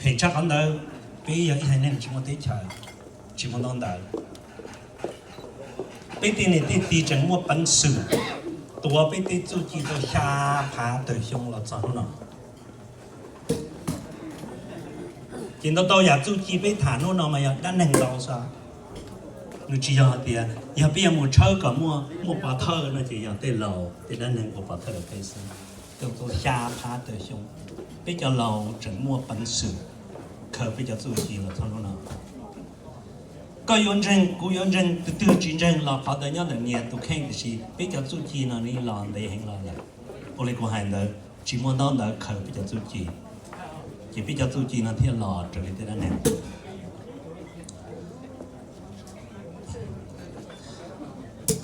Phem tshaj qhov ntawd, peb yog ib haiv neeg tsis muaj teb chaws, tsis muaj ntaub ntawv. Peb tej niam tej txiv tseem muaj peev xwm tuav peb tej txuj ci tau xya phav tawm xyoo los txog hnub no. Ces ntau ntau yam txuj ci peb tham hnub no mas yog dab neeg ntau xwb. Nws tsis yog hais tias yog peb yuav mus tshawb kom muaj muaj pov thawj no ces yog tej laus tej dab neeg ua pov thawj rau peb xwb. Tau tau xya phav tawm xyoo, peb cov laus tseem muaj peev xwm khaws peb cov txuj ci los txog hnub no. Koj yuav ntseeg, kuv yuav ntseeg, tus twg tsis ntseeg los qhov ntawd nyob ntawm nias tus kheej, tiam sis peb cov txuj ci no nws los ntev heev los lawm. Ua li kuv hais ntawd, tsis muaj ntaub ntawv khaws peb cov txuj ci, ces peb cov txuj ci no thiaj los raws li tej dab neeg.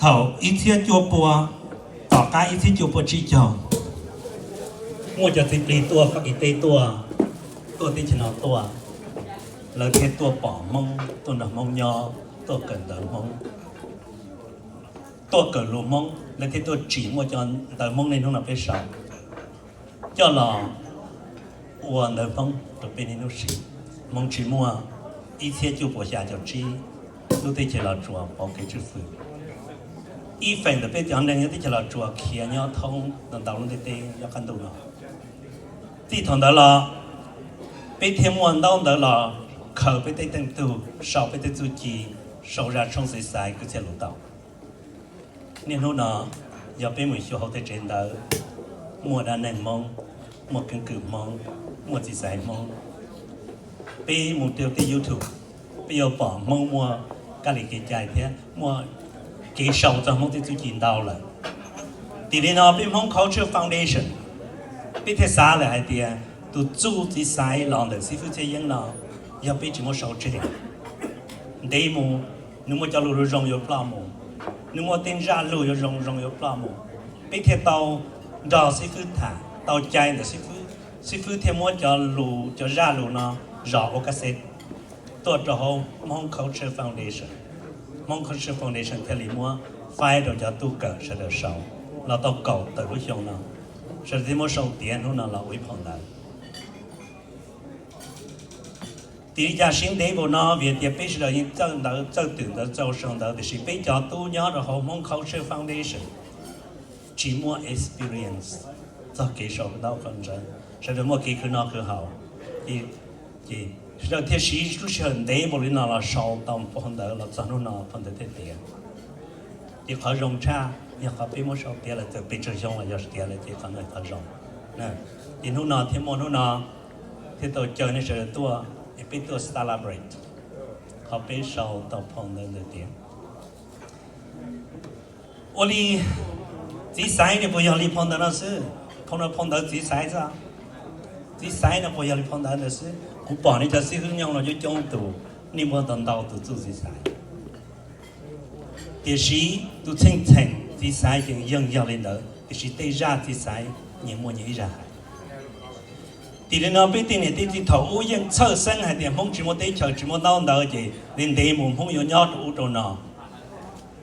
Thaum ib txhiab cuaj pua, tom qab ib txhiab cuaj pua tsib caug, muaj cov txiv plig tuaj Fab Kis teb tuaj, tuaj teb chaws no tuaj, lawv thiaj tuaj pom Hmoob, tuaj nrog Hmoob nyob, tuaj kawm ntawv Hmoob, tuaj kawm lus Hmoob, lawv thiaj tuaj tsim muaj cov ntawv Hmoob niaj hnub no peb sau coj los ua ntawv Hmoob rau peb niaj hnub siv. Hmoob tsis muaj, ib txhiab cuaj pua xya caum tsib lub teb chaws Los Tsuas pauv kev tswj fwm. Ib feem ntawm peb cov neeg nyob teb chaws Los Tsuas khiav nyob thoob ntau ntau lub ntiaj teb nyob qab ntuj no. Txij thaum ntawd los, peb thiaj muaj ntaub ntawv los khaws peb tej teej tug, sau peb tej txuj ci, sau zaj tshoob txiv xaiv kwv txhiaj lus tau. Niaj hnub no, yog peb mus xyuas hauv tej tsev ntawv, muaj dab neeg Hmoob, muaj keeb kwm Hmoob, muaj txiv xaiv Hmoob. Peb mus rau tej YouTube, peb yuav pom Hmoob muaj kab li kev cai thiab muaj kev sau txog Hmoob tej txuj ci ntau lawm. Tim li no peb Hmoob Culture Foundation, peb thiaj xav lawm hais tias tus txuj txiv xaiv los ntawm xib fwb Txhiaj Yeeb no, yog peb tsis muab sau tseg, ntev mus, nws muaj cov lus zoo yuav ploj mus, nws muaj tej zaj lus yuav zoo zoo yuav ploj mus. Peb thiaj tau nrog xib fwb tham, tau cai ntawm xib fwb, xib fwb thiaj muab cov lus, cov zaj lus no zom ua kas xes tuaj rau hauv Hmoob Culture Foundation. Hmoob Culture Foundation thiaj li muab faib rau cov tub kawm sawv daws sau, los tau kaum tawm lub xyoo no, sawv daws thiaj muab sau tiav hnub no los ua ib phau ntawv. Tim li cas siv ntev npaum no? Vim tias peb sawv daws yeej txawj ntawv, txawj twm ntawv, txawj sau ntawv, tiam sis peb cov tub nyob rau hauv Hmoob Culture Foundation tsis muaj experience txog kev sau ntawv qhov ntawd, sawv daws muaj kev khwv noj khwv haus, ces sawv daws thiaj siv lub sij hawm ntev npaum li no los sau tau phau ntawv los txog hnub no phau ntawv thiaj tiav. Ces qhov zoo tshaj yog qhov peb muab sau tiav lawm txawm pes tsawg xyoo los yog tiav lawm ces qhov no qhov zoo. Ces hnub no thiaj muaj hnub no, thiaj tau caw nej sawv daws tuaj es peb tuaj celebrate qhov peb sau tau phau ntawv ntawd tiav. Ua li, txiv xaiv nws puas yog li phau ntawv no xwb? Phau no phau ntawv txiv xaiv xwb. Txiv xaiv no puas yog li phau ntawv ntawd xwb? Kuv pom nej cov xib hwb nyoog no coob coob tus, nej muaj ntau ntau tus txuj txiv xaiv. Tiam sis tus txheej txheem txiv xaiv ces yeej yog li ntawd, tiam sis tej zaj txiv xaiv nyias muaj nyias ib zaj hais. Tim li no peb tej niam tej txiv thaum ub yeej txhawj xeeb hais tias Hmoob tsis muaj teb chaws tsis muaj ntaub ntawv ces li ntev mus Hmoob yuav nyob rau ub rau no.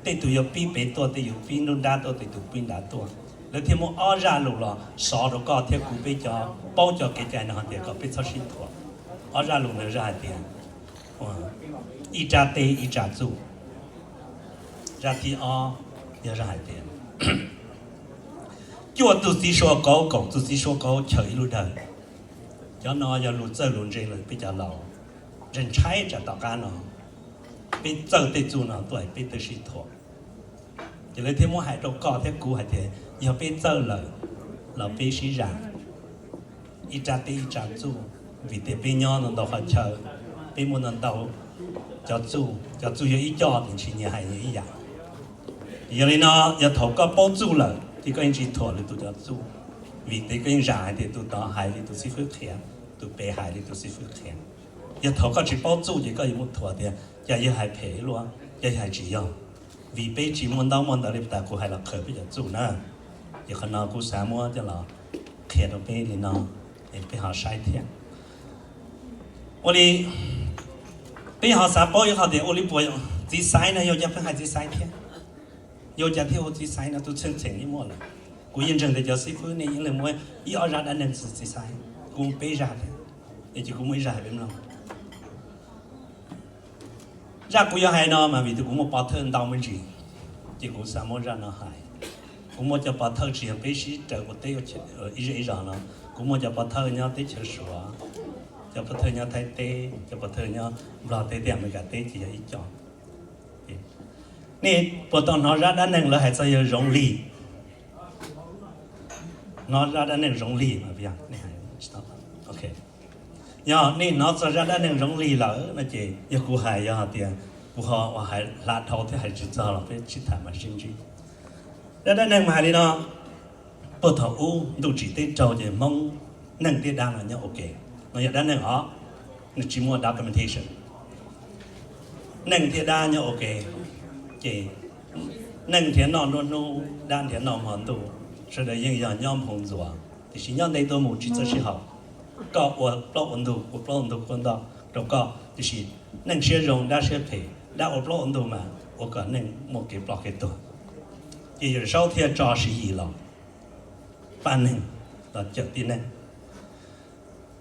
Tej tus yuav pib pem tuaj, tej yuav pib nruab nrab tuaj, tej tus pib nrad tuaj. Lawv thiaj muab ob zaj lus los xov rau koj thiab kuv peb cov paub cov kev cai no hais tias kom peb txhob sib thuam. Ob zaj lus ntawd zaj hais tias ib rab teb ib rab txuj. Zaj thib ob yog zaj hais tias cuaj tug txiv sua kauv, kaum tug txiv sua kauv chaws ib lub dawg. Cov no yog lus txawj lus ntse lawm peb cov laus, ntshai tsam tom qab no peb txawj tej txuj no tuaj peb twb sib thuam. Ces lawv thiaj muab hais rau koj thiab kuv hais tias yog peb txawj lawm los peb sib zam ib rab teb ib rab txuj, vim tias peb nyob ntau ntau qhov chaw, peb muaj ntau ntau cov txuj, cov txuj yog ib co tus ntsis nyias hais nyias ib yam. Yog li no, yog thaum koj paub txuj lawm ces koj yeej tsis thuam lwm tus cov txuj, vim tias koj yeej zam hais tias tus tod hais li tus xib fwb qhia, tus pem hais li tus xib fwb qhia. Yog thaum koj tsis paub txuj ces koj yuav muab thuam tias cas yawg hais phem luaj, cas yawg hais tsis yog. Vim peb tsis muaj ntaub muaj ntawv li tas kuv hais los khaws peb cov txuj na. Ces qhov no kuv xav muab coj los qhia rau peb li no, es peb ho saib thiab. Ua li, peb ho xav paub ib qho tias ua li puas txiv xaiv no yog cas pheej hais txiv xaiv thiab? Yog cas thiaj hu txiv xaiv no? Tus txheej txheem yeej muaj lawm. Kuv yeej ntseeg tias cov xib fwb nej yeej muab ib ob zaj dab neeg txiv xaiv, kuv peb zaj thiab. Es ces kuv muaj ib zaj hais peb mloog. Zaj kuv yuav hais no mas vim tias kuv muaj pov thawj ntau me ntsis, ces kuv xav muab zaj no hais. Kuv muaj cov pov thawj tsis yog peb sib raws ua teb ib zej ib zos no, kuv muaj cov pov thawj nyob teb chaws Suav, cov pov thawj nyob Thaib teb, cov pov thawj nyob Nplog teb thiab Amelikas teb ces yog ib co. Nej puas tau hnov zaj dab neeg lawv hais txog yawg Zoov Lig? Hnov zaj dab neeg Zoov Lig mas, yog nej hnov txog zaj dab neeg Zoov Lig lawm no ces yog kuv hais, yog hais tias kuv ho ua hais hla dhau thiab hais tsis txog los peb sib tham mas sib ntsib. Zaj dab neeg mas hais li no: puag thaum ub ntuj tsim teb raug ces Hmoob neeg thiab dab no nyob ua ke. No yog dab neeg os, nws tsis muaj documentation. Neeg thiab dab nyob ua ke, ces neeg nrhiav noj nruab hnub, dab nrhiav noj hmo ntuj, sawv daws yeej yog nyob nphoo ntxuas, tiam sis nyob ntev tuaj mus tsis txawj sib haum. Koj ua plaub ua ntug, ua plaub ua ntug kua ntoj rau koj, tiam sis neeg siab zoo dab siab phem, dab ua plaub ua ntug mas ua kom neeg muaj kev ploj kev tuag. Ces Yawm Saub thiaj tso Siv Yis los pab neeg, los cawm tib neeg.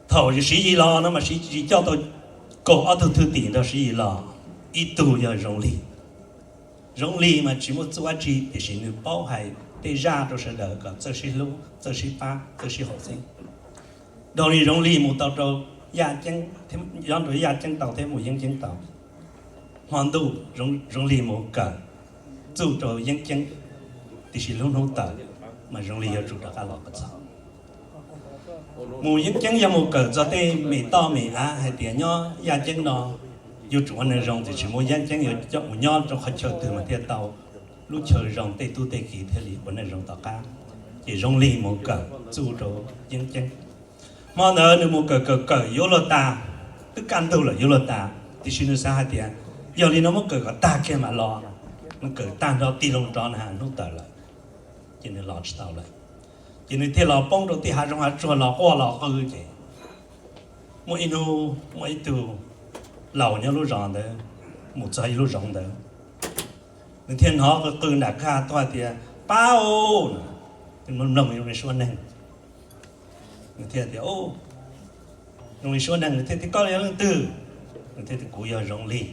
Thaum Siv Yis los no mas Siv Yis coj tau kaum ob tug thwj tim nrog Siv Yis los, ib tug yog Zoov Lig. Zoov Lig mas tsis muaj txuj dab tsi tiam sis nws paub hais tej zaj rau sawv daws kom txawj sib hlub, txawj sib pab, txawj sib haum xeeb. Dhau li Zoov Lig mus tau rau Yaj Ceeb, nyob rau Yaj Ceeb tau thiab mus Yeeb Ceeb tau. Hmo ntuj Zoov Lig mus kawm txuj rau Yeeb Ceeb, tiam sis lub hnub tawm mas Zoov Lig yuav tsum rov qab los kom txog. Mus Yeeb Ceeb yog mus kawm txog tej me toj me av hais tias nyob Yaj Ceeb no yuav tsum ua neeg zoo, tiam sis mus Yeeb Ceeb yuav coj mus nyob rau qhov chaw twg mas thiaj tau lub chaw zoo, tej tub tej ki thiaj li ua neeg zoo tom qab. Ces Zoov Lig mus kawm txuj rau Yeeb Ceeb. Hmo ntawd nws mus kawm kawm kawm yuav luag tas, twb kaj ntug lawm yuav luag tas, tiam sis nws xav hais tias yog li no muab kawm kom tag kiag mam los. Nws kawm tag nrho tig loo rov na hnub tawm lawm, ces nws los tsis tau lawm. Ces nws thiaj los poob rau tej hav zoov hav tsuag los quaj los qw ces muaj ib hnub muaj ib tug laus nyob lub zos ntawd mus txog ib lub zoov ntawd, nws thiaj hnov qw qw nram kwj ha tuaj hais tias, pab os, mloog zoo li suab neeg. Nws thiaj tias, zoo li suab neeg, nws thiaj tias, koj yog leej twg? Nws thiaj tias, kuv yog Zoov Lig.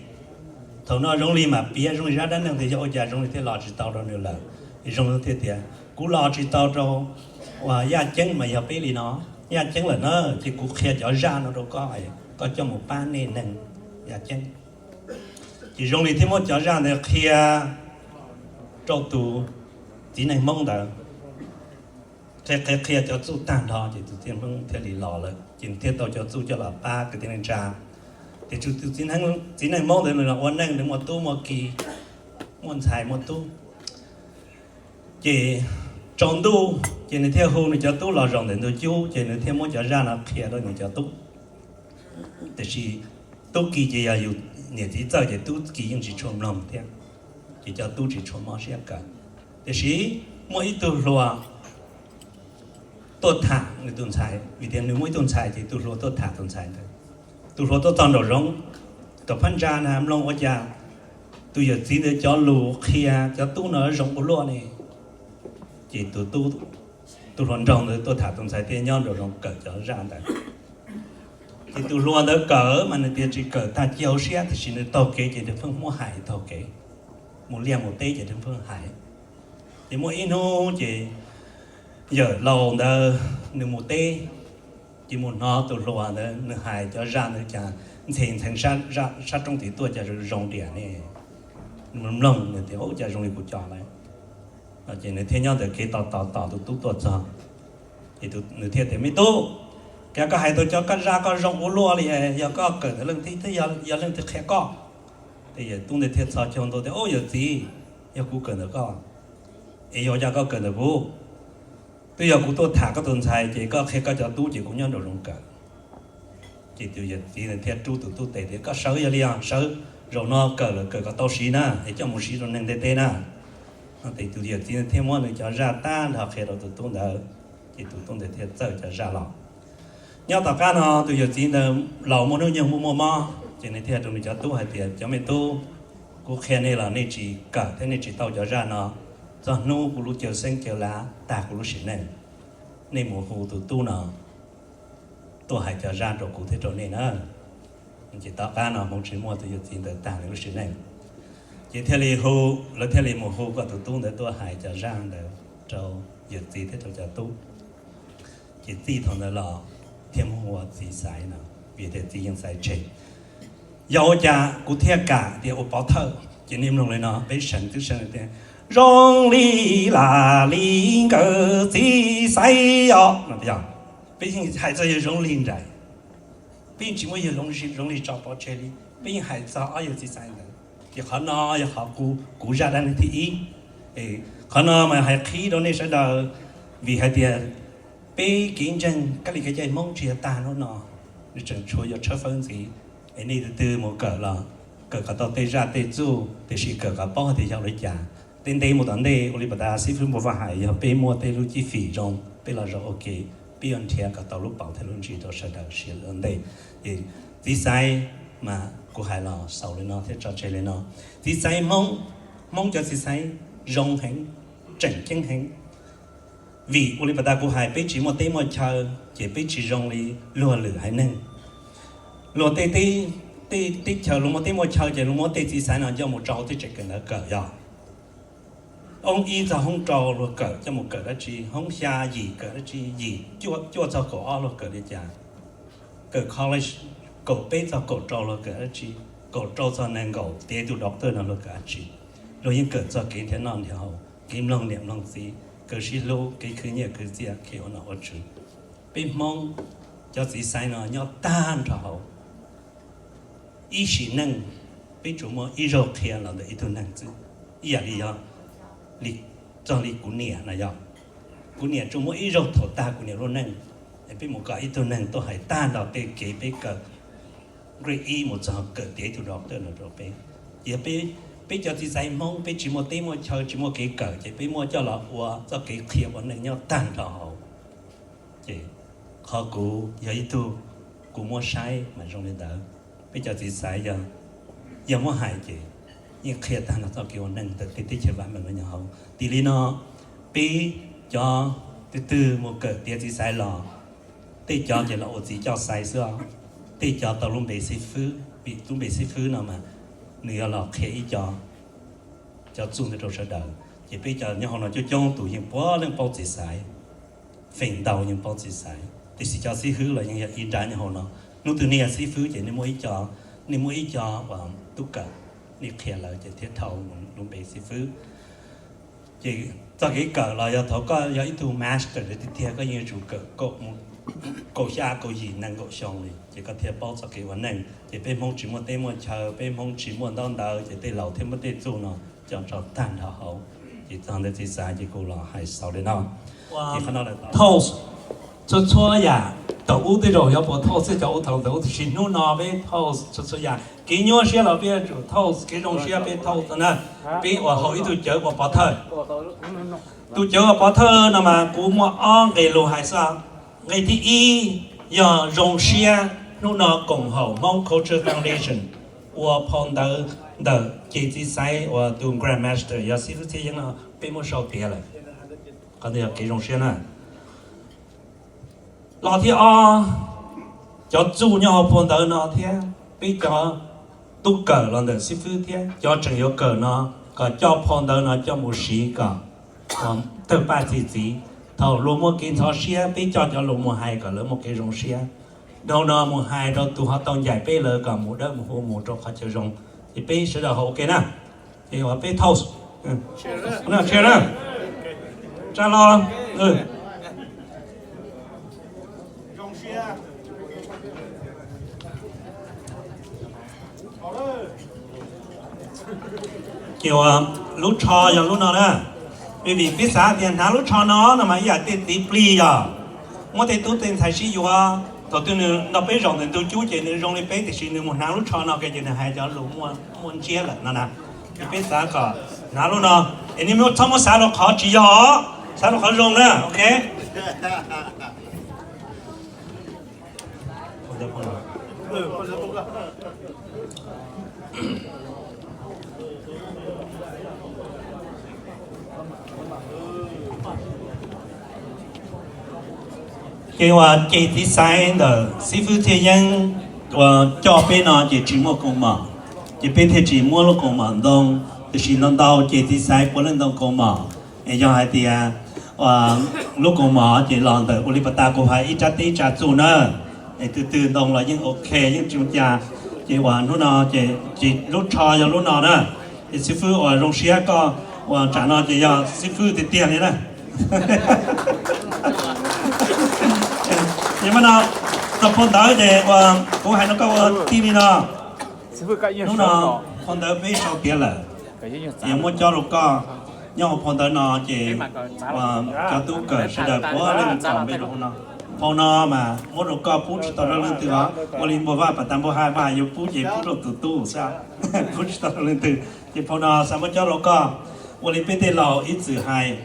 Thaum no Zoov Lig mas piav zoo li zaj dab neeg tias yog ua cas Zoov Lig thiaj los tsis tau rau nws lawm. Zoov Lig thiaj tias, kuv los tsis tau rau uas Yaj Ceeb mas yog peb li no, Yaj Ceeb lawm na, ces kuv qhia cov zaj no rau koj, koj coj mus pab nej neeg Yaj Ceeb. Ces Zoov Lig thiaj muab cov zaj ntawd qhia rau tus txiv neej Hmoob ntawd. Qhia qhia qhia cov txuj tag nrho ces tus txiv neej Hmoob thiaj li los lawm, ces nws thiaj tau cov txuj coj los pab kwv tij neej tsa. Ces tus txiv neej Hmoob ntawd nws los ua neej, nws muaj tub muaj ki, muaj ntxhais muaj tub. Ces tsaus ntuj ces nws thiaj hu nws cov tub los zaum ntawm ntug cub, ces nws thiaj muab cov zaj no qhia rau nws cov tub. Tiam sis tub ki ces yog yus niam txiv txawj ces tub ki yeej tsis tshua mloog thiab, ces cov tub tsis tshua mob siab kawm. Tiam sis muaj ib tug hluas tuaj tham nws tus ntxhais, vim tias nws muaj ib tug ntxhais ces tus hluas tuaj tham tus ntxhais ntawd. Tus hluas tuaj txog nraum zoov, tom phab ntsa na mloog ua cas tus yawm txiv ntawd cov lus qhia cov tub no zoo ua luaj ne. Ces tus hluas nraug ntawd tuaj tham tus ntxhais thiaj nyob nraum zoov kawm cov zaj ntawd. Ces tus hluas ntawd kawm mas nws tias tsis kawm tag cia hauv siab, tiam sis nws taug kev ces nws pheej muab hais taug kev, mus liaj mus teb ces nws pheej hais. Ces muaj ib hnub ces yawm laus ntawd nws mus teb, ces mus hnov tus hluas ntawd nws hais cov zaj ntawd cas ntxhe ntxheev sab roob tid tuaj cas zoo zoo diam ne. Nws mloog nws tias, ua cas zoo li kuv cov lawm. Ces nws thiaj nyob ntawm kev tos tos tos tus tub tuaj txog. Ces nws thiaj tias, me tub, cas koj hais tau cov zaj koj zoo ua luaj li, yog koj kawm ntawm leej twg thiab yog leej twg qhia koj? Ces yawm tub ntawd thiaj txhos caug ntua tias, ub, yawm txiv, yog kuv kawm ntawm koj. Es yog cas koj kawm ntawm kuv? Twb yog kuv tuaj tham koj tus ntxhais ces koj qhia koj cov tub ces kuv nyob nraum zoov kawm. Ces tus yawm txiv thiaj rub tus tub tes tias, koj sawv, yog li os sawv, zaum no kawm lawm kawm kom tau siv na, es coj mus siv rau neeg ntiaj teb na. Ces tus yawm txiv thiaj muab nws cov zaj tag nrho qhia rau tus tub ntawd, ces tus tub ntawd thiaj txawj cov zaj los. Nyob tom qab no tus yawm txiv ntawd laus muaj hnub nyoog muaj muaj mob, ces nws thiaj rau nws cov tub hais tias, cov me tub, kuv qhia nej los nej tsis kawm thiab nej tsis tau cov zaj no. Txog hnub kuv lub caw xeeb caw lav tag kuv lub sim neej, nej mus hu tus tub no tuaj hais cov zaj rau kuv thiab rau nej na. Ces tom qab no Hmoob tsis muaj tus yawm txiv ntawd tag lub sim neej. Ces thiaj li hu, lawv thiaj li mus hu kom tus tub ntawd tuaj hais cov zaj ntawd rau yawm txiv thiab rau cov tub. Ces txij thaum ntawd los thiaj muab hu ua txiv Xaiv no, vim tias txiv yeej xaiv tseg. Yog ua cas kuv thiaj kam tias ua pov thawj? Ces nej mloog li no, peb seev twb seev tias zoo li lam li nkawd txiv Xaiv os no, yog peb yeej hais txog yawg Zoo Lig nraim, peb yeej tsis muab yawg Zoo Lig tso pov tseg li, peb yeej hais txog ob yawg txiv Xaiv ntawd. Ces qhov no yog qhov kuv, kuv zaj dab neeg thib ib. Qhov no mas hais qhib rau nej sawv daws, vim hais tias peb kev ntseeg kab li kev cai Hmoob tsis yog tag hnub no, nws tseem tshuav yuav tshawb fawb ntxiv. Es nej tus twg mus kawm los kawm kom tau tej zaj tej txuj, tiam sis kawm kom paub hais tias yog ua li cas. Tej ntev mus tom ntej ua li pas tas xib fwb Npua Vaj hais, yog peb muaj tej lub cib fim zoo, peb los zaum ua ke, peb yuav nrhiav kom tau lub paus thiab lub ntsis rau sawv daws siv ua ntej. Es txiv Xaiv mas kuv hais los xaus li no thiab tso tseg li no. Txiv Xaiv Hmoob, Hmoob cov txiv Xaiv zoo heev, tseem ceeb heev. Vim ua li pas tas kuv hais, peb tsis muaj teb muaj chaw, ces peb tsis zoo li luag lwm haiv neeg. Luag tej, tej teb chaws luag muaj teb muaj chaw ces luag muab tej txiv Xaiv no coj mus rau tej tsev kawm ntawv kawm yog. Hoob ib txog hoob rau luag kawm, coj mus kawm dab tsi, hoob xya yim kawm dab tsi, yim cuaj txog kaum ob luag kawm li cas, kawm college kaum peb txog kaum rau luag kawm dab tsi, kaum rau txog nees nkaum tiav tus doctor no luag kawm dab tsi. Luag yeej kawm txog kev nrhiav noj nrhiav haus, kev mloog niam mloog txiv, kev sib hlub, kev khwv nyiaj khwv txiaj, kev ua nom ua tswv. Peb Hmoob cov txiv Xaiv no nyob tag nrho hauv ib sim neej, peb tsuas muaj ib zaug qhia los ntawm ib tug neeg xwb. Ib yam li yog, txog li kuv niam no yog, kuv niam tsuas muaj ib zaug thaum tag kuv niam lub neej, es peb mus kom ib tug neeg tuaj hais tag nrho tej kev peb kawm grade ib mus txog kawm tiav ib tug doctor no rau peb. Ces peb, peb cov txiv Xaiv Hmoob peb tsis muaj teb muaj chaw, tsis muaj kev kawm, ces peb muab coj los ua txoj kev qhia ua neej nyob tag nrho hauv. Ces qhov kuv yog ib tug, kuv muab saib mas zoo li ntawd. Peb cov txiv Xaiv yog, yog muab hais ces yeej qhia tag nrho txoj kev ua neej ntawm tej teb chaws vam meej los nyob hauv. Tim li no, peb cov twg twg mus kawm tiav txiv Xaiv los, tej cov ces los ua txiv coj xaiv xwb os. Tej cov tau lub npe xib fwb, vim lub npe xib fwb no mas nws yuav los qhia ib co, cov txuj ntawd rau sawv daws. Ces peb cov nyob hauv no coob coob tus yeej puav leej paub txiv Xaiv, feem ntau yeej paub txiv Xaiv, tiam sis cov xib fwb los yeej yog ib nrab nyob hauv no. Hnub twg nej yog xib fwb ces nej muaj ib co, nej muaj ib co uas tub kawm, nej qhia lawv ces thiaj dhau lub npe xib fwb. Ces txoj kev kawm los yog thaum koj yog ib tug master tiag tiag, koj yeej yuav tsum kawm kaum xya kaum yim nees nkaum xyoo li, ces koj thiaj paub txoj kev ua neej. Ces peb Hmoob tsis muaj teb muaj chaw, peb Hmoob tsis muaj ntaub ntawv, ces tej laus thiaj muab tej txuj no coj tso tag nrho hauv. Ces txog ntawd txiv Xaiv ces kuv los hais xaus li no. Ces qhov no lawm tau. Txhua txhua yam, thaum ub tej zaum yog puas thaum xwb, cov ub thaum ntawd ub, tiam sis hnub no peb thaum txhua txhua yam, kev nyuaj siab los peb yuav tsum thaum, kev zoo siab peb thaum na. Peb uas haum ib tug cawv uas pov thawj. Tus cawv uas pov thawj no mas kuv muaj ob nqe lus hais xwb. Nqe thib ib yog zoo siab, hnub no koom haum Hmoob Culture Foundation ua phau ntawv ntawm ces txiv Xaiv uas tus Grandmaster yog xib fwb Txhiaj Yeeb no peb muab sau tiav lawm. Qhov ntawd yog kev zoo siab na. Los thib ob, cov txuj nyob hauv phau ntawv no thiab peb cov tub kawm los ntawm xib fwb thiab cov tseem yuav kawm no, kom coj phau ntawv no coj mus siv kom tawg paj txi txiv. Thaum luag muaj kev ntxhov siab, peb coj cov lus mus hais kom lawv muaj kev zoo siab. Dhau no mus hais rau tus ho tau ncaim peb lawm kom mus dawb mus huv mus rau qhov chaw zoo. Ces peb sawv daws haus ua ke na. Ces uas peb toast, cheers na, tsa los. Ces uas lub tsho yog lub no na. Vim peb xav tias hnav lub tsho no no mas ib yam tej txiv plig yog muab tej tub tej ntxhais sib yuav, thaum twg nws nrog peb zaum ntawm ntug cub ces nws zoo li peb, tiam sis nws mus hnav lub tsho no ces nws hais cov lus muaj ntsiab lawm no na. Ces peb xav kom hnav lub no, es nej txhob muab xav rau qhov tsis yog, xav rau qhov zoo na, ok. Ces uas ceg txiv xaiv ntawm xib fwb Txhiaj Yeeb uas coj peb no ces tsis muaj kaus mom, ces peb thiaj tsis muab lub kaus mom ntoo, tiam sis ntau ntau ceg txiv xaiv puav leej ntoo kaus mom. Es yog hais tias lub kaus mom ces los ntawm ua li pas tas kuv hais ib rab teb ib rab txuj na, es twg twg ntoo los yeej ok yeej tsis ua cas. Ces uas hnub no ces lub tsho yog lub no na, ces xib fwb uas zoo siab koj uas tsam no ces yog xib fwb tiag tiag li na. Ces mas no txog phau ntawv ces uas kuv hais no koj ua tij li no. Hnub no phau ntawv peb sau tiav lawm, yog muab cob rau koj, nyob hauv phau ntawv no ces cov tub kawm sawv daws puav leej txog npe rau hauv no. Phau no mas muab rau koj pub tsis tau rau leej twg os, ua li npauj vaj pas tas npauj haj vaj yuav pub ces pub rau tus tub xwb, pub tsis tau rau leej twg. Ces phau no xav muab cob rau koj, ua li peb tej laus ib txwm hais,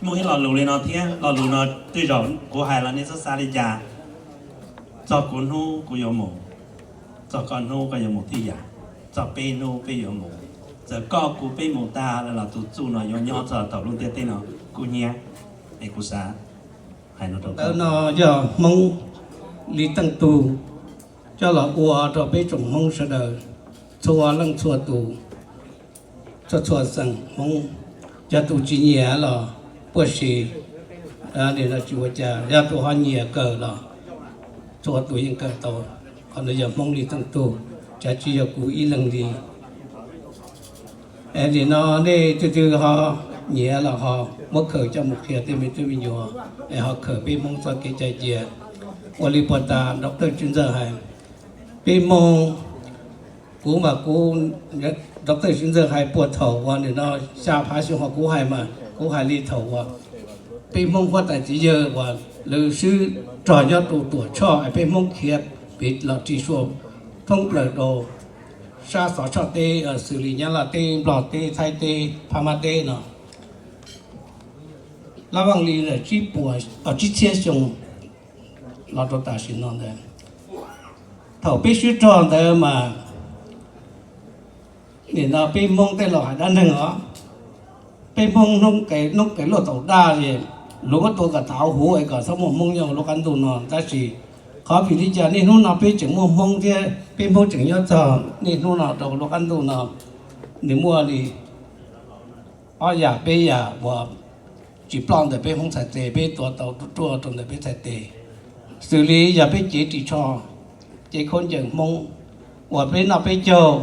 muaj ib lo lus li no thiab, lo lus no tej zaum kuv hais los nej txhob xav li cas. Txog kuv hnub kuv yuav mus, txog koj hnub koj yuav mus tib yam, txog peb hnub peb yuav mus. Txawm koj kuv peb mus tag los tus txuj no yuav nyob txog thaum lub ntiaj teb no kub hnyiab. Es kuv xav hais no rau koj. Ntawv no yog Hmoob Li Teej Tug coj los ua rau peb tsoom Hmoob sawv daws, txhua leej txhua tus, txhua txhua xeem Hmoob, yog tus tsis nyiam los puaj si, nim no tsis ua cas, yog tus ho nyiam kawm los txhua tus yeej kawm tau. Qhov no yog Hmoob Li Teej Tug, tsav tsis yog kuv ib leeg li. Es nim no nej twg twg ho nyiam los ho muab khaws coj mus qhia tej me tub me nyuam, es ho khaws peb Hmoob txoj kev cai cia. Ua li puag ta Doctor Tswv Ntxawg hais, peb Hmoob, kuv mas kuv, Doctor Tswv Ntxawg hais puag thaum uas nim no xya phav xyoo ho kuv hais mas kuv hais li thaum uas peb Hmoob huab tais txiv yawg uas lawv swb rog nyob rau Tuam Tshoj es peb Hmoob khiav pem los ris sua thoob plaws rau sab Xov Tshoj teb, xws li Nyab Laj teb, Nplog teb, Thaib teb, Phab Mab teb no. Lab Vaj Lis tsib puas, tsib txhiab xyoo los rau tam sim no ntawd. Thaum peb swb rog ntawd mas nim no peb Hmoob tej laus hais dab neeg os, peb Hmoob hnub qes luaj taus daj es luag muab tua kom tau huv es kom txhob muaj Hmoob nyob hauv lub qab ntuj no. Tab sis qhov vim li cas niaj hnub no peb tseem muaj Hmoob thiab peb Hmoob tseem nyob txog niaj hnub no rau hauv lub qab ntuj no? Nws muaj li ob yam peb yam uas tsis ploj ntawm peb Hmoob txhais tes, peb tuav tau ruaj ruaj rau ntawm peb txhais tes. Xws li yog peb cev ris tsho, cev khaub ncaws Hmoob uas peb noj peb caug,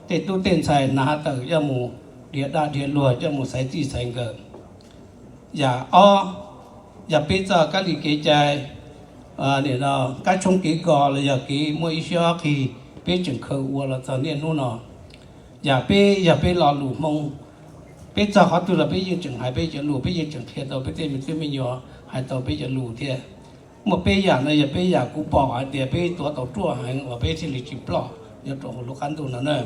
tej tub tej ntxhais hnav tawm coj mus dhia daj dhia luag, coj mus xaiv txij xaiv nkawm. Yam ob, yog peb txoj kab li kev cai, nim no kab tshoob kev kos los yog kev muaj ib siab ob qig, peb tseem khaws ua los txog niaj hnub no. Yam peb yog peb lo lus Hmoob, peb txog qhov twg los peb yeej tseem hais peb cov lus, peb yeej tseem qhia tau peb tej me tub me nyuam, hais tau peb cov lus thiab. Muaj peb yam no yog peb yam kuv pom hais tias peb tuav tau ruaj heev uas peb thiaj li tsis ploj nyob rau hauv lub qab ntuj no na.